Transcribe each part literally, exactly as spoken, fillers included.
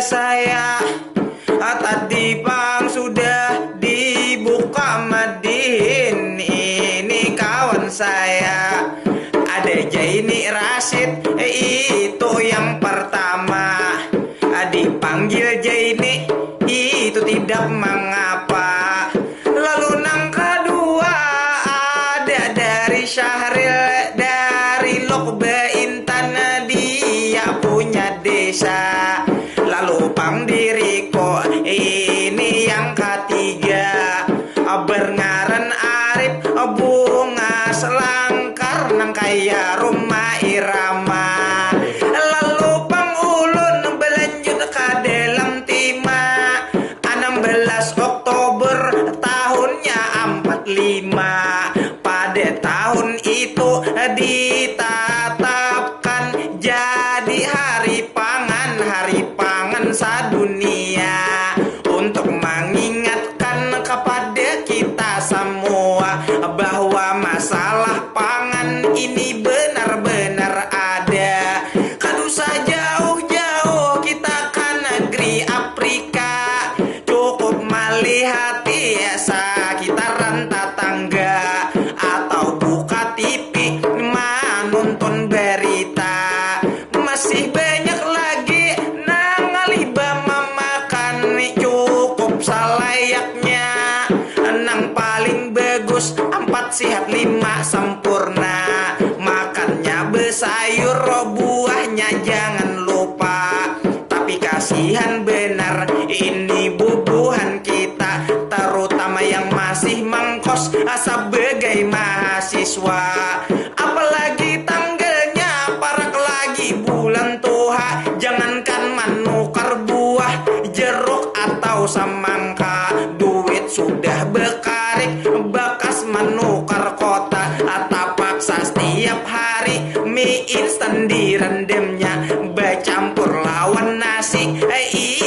saya. Ah, tadi pang sudah dibuka madihin ini kawan saya. Ada Jaini Rashid, itu yang pertama. Ah, dipanggil Jaini, itu tidak mengapa. Lalu nang kedua ada dari Syahril, dari Lok Beintan, dia punya desa. Lalu pang diriku ini yang ketiga, berngaran Arif Bunga Selangkar nang kaya rumah irama. Lalu pang ulun berlanjut ke dalam tima, enam belas Oktober tahunnya empat lima. Pada tahun itu ditatapkan jadi hari pangan, hari pangan sadunia, untuk mengingatkan kepada kita semua bahwa masalah pangan ini benar-benar ada. Kada usah jauh-jauh kita ke negeri Afrika, cukup malihati sekitaran tatangga atau buka T V manuntun berita. Masih banyak lagi nang alih bamamakan cukup salayaknya. Nang paling bagus, empat sihat lima sempurna. Makannya besayur, buahnya jangan lupa. Tapi kasihan benar ini bubuhan kita, terutama yang masih mangkos sebagai mahasiswa. Apalagi tanggalnya parak lagi bulan tuha, jangankan manukar buah, jeruk atau semangka, duit sudah bekarik, bakas manukar kota. Tapaksa setiap hari mie instan direndamnya, bacampur lawan nasi,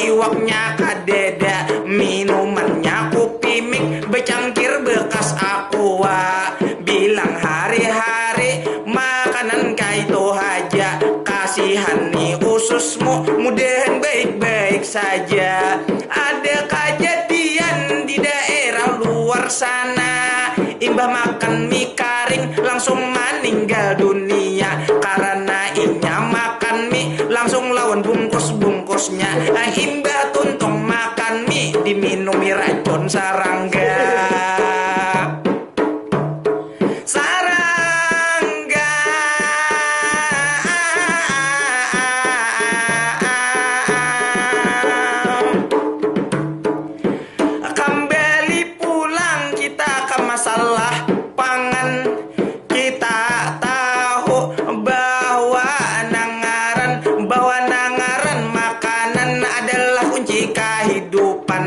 iwaknya kadada, minumannya kupi mik, becangkir bekas aqua. Bilang hari-hari makanan kaitu haja, kasihani ususmu, mudahan baik-baik saja. Ada kajadian di daerah luar sana, imbah makan mie karing langsung maninggal dunia, karena inya makan mie langsung lawan bungkus-bungkusnya. Imbah tuntung makan mie, diminumi racun sarangga. Sarangga. Kembali pulang kita ke masalah pangan. Kita tahu bahwa nangaran, bahwa nangaran makanan adalah kunci kehidupan.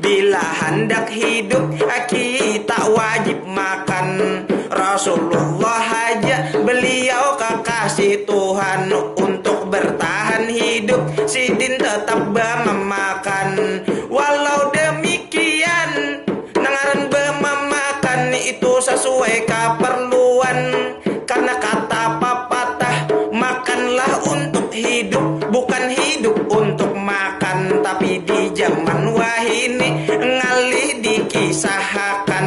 Bila handak hidup, kita wajib makan. Rasulullah haja, beliau kekasih Tuhan, untuk bertahan hidup sidin tetap bamamakan. Walau demikian, nangaran bamamakan itu sesuai keperluan. Karena kata papatah, makanlah untuk hidup, bukan hidup untuk makan. Tapi di zaman wahini ngalih dikisahakan,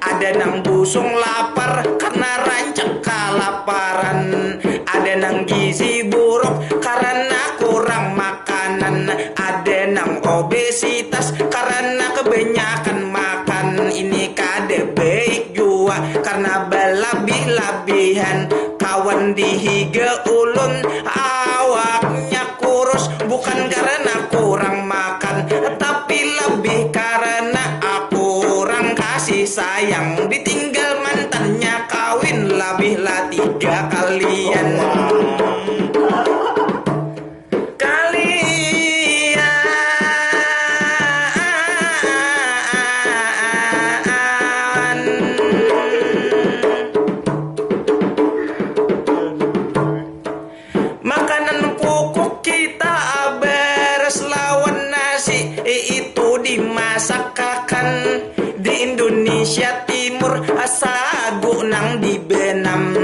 ada nang busung lapar karena rancak kalaparan, ada nang gizi buruk karena kurang makanan, ada nang obesitas karena kebanyakan makan. Ini kada baik jua karena balabih-labihan. Kawan di higa ulun awaknya kurus, bukan karena kurang makan, tapi lebih karena aku orang kasih sayang, ditinggal mantannya kawin, labih lah tiga kalian. Kalian. Makanan pokok kita, beras lawan nasi, itu dimasakakan di Indonesia Timur, sagu nang dibenam.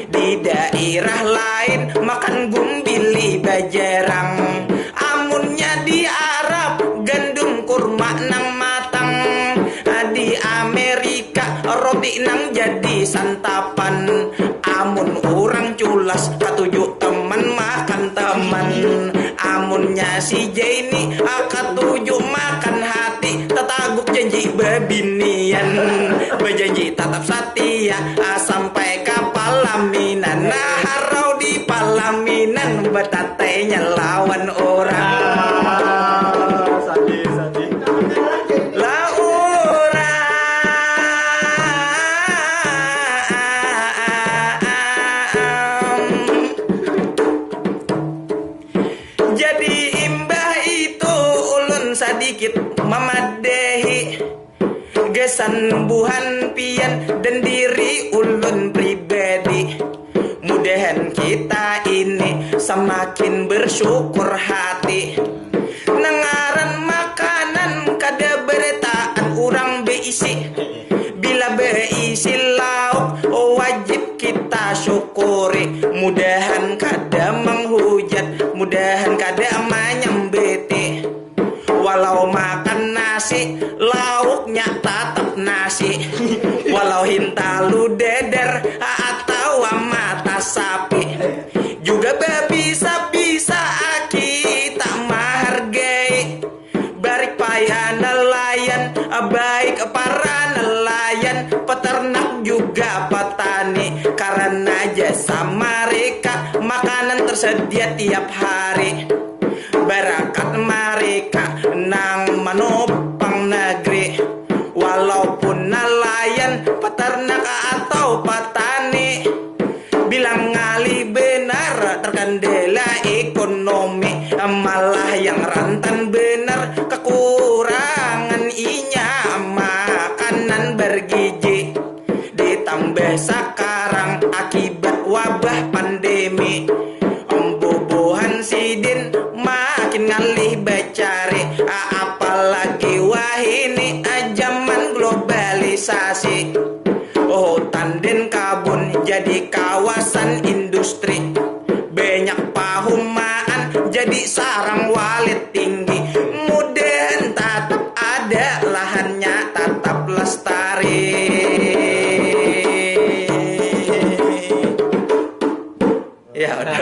Di daerah lain makan gumbili bajarang. Amunnya nang jadi santapan. Amun urang culas katuju teman makan teman. Amunnya si Jaini katuju makan hati, tetaguk janji bebinian. Bejanji tatap satia sampai ka palaminan. Nah, harau di palaminan betatainya lawan orang. Lah urang. Jadi imbah itu ulun sadikit mamadahi gasan buhan pian dan diri ulun pribadi. Mudahan kita ini samakin bersyukur hati. Nang ngaran makanan kada barataan urang baisi. Bila baisi lauk wajib kita syukuri. Mudahan kada manghujat, mudahan kada manyambati. Walau makan nasi, lauknya tatap nasi. Walau hintalu dadar atawa mata sapi, juga babisa-bisa kita mahargai. Barik paya nelayan, baik para nelayan, peternak juga petani, karena jasa mereka makanan tersedia tiap hari. Barakat mereka nang manopang negeri. Walaupun nelayan, peternak atau petani, bilang ngalih benar terkendala ekonomi, malah yang rantan benar kekurangan inya makanan bergizi. Ditambah sakarang akibat wabah pandemi, bubuhan sidin makin ngalih bacari, apalagi wahini zaman globalisasi. Hutan dan kabun jadi kawasan industri, banyak pahumaan jadi sarang walit tinggi. Mudahan tatap ada lahannya, tatap lestari. Ya udah.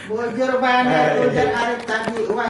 Bujur banar ujar Arif tadi.